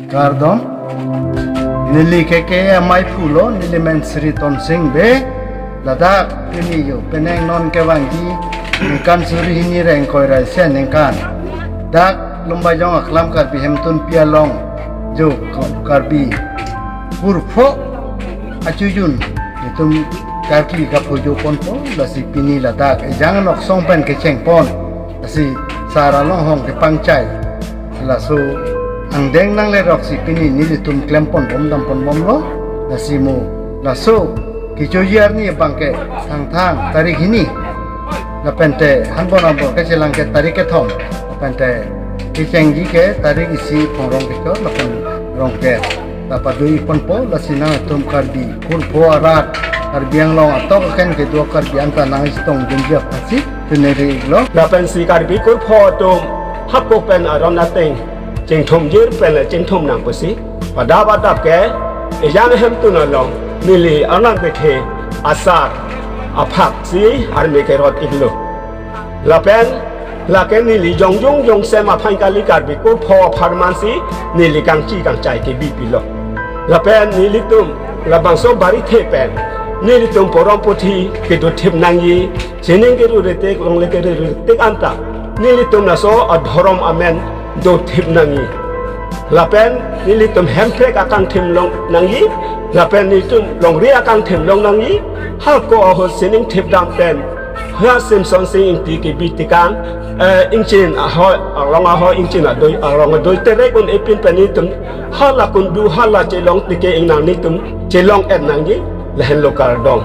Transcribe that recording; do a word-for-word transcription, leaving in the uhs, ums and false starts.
Kardom. Neli ke ke amai pulo, neli men Sri Tonsing Bey. Ladak pini yo penang non kevangji ningkan suri hini ra ingkoi ra isi aningkan. Dak Lumbajong Aklam Karbi Hemtunpi along yo Karbi kurpho achujun itum karki kaphojo ponpo, lasi pini ladak ejang noksong pen kecheng pon, lasi sar along hong kepangchai, laso angdeng nanglerok si pini nelitum klem pon bom dam pon bomlo. Lasi mo laso kechoji arni abang ke Thangthang tarik hini, lapente hanbon anbon kechelang ke tarik kethom, lapente kechengji ke tarik isi phongrong kechor lapen rong ke. Lapadoi ponpo, lasi nangtum Karbi kurpho arat, Karbi Anglong atok aken kedo Karbi anta nangchetong dunji aphansi chiningri-iklo. Lapensi Karbi kurpho atum hako pen aron ateng chingthumjir pen le chingthum nang pusi padap adap ke ejang hemtun along neli Arnam kethe asar aphaksi arme kerot-iklo. Lapen lake neli jongjung jongsem aphan kali, Karbi kurpho apharmansi neli kangchi kangchai kebipilo. Lapen nelitum labangso barithe pen nelitum porom puthi kedothip nangji, sining kerure tik, longle kerure tik anta nelitum laso adhorom amen dothip nangji. Lapen nelitum hemprek akangthim long nangji, lapen nelitum longri akangthim long nangji. Hako ahut sining thipdam pen ha Simson Sing Ingti kebi tekang, eh, ingchin ahoi, arlong ahoi ingchin adoi, arlong adoi terek un-e pin pen nelitum hala kundu hala chelong tike ingnang nelitum chelong-et nangji, lahenlo kardom.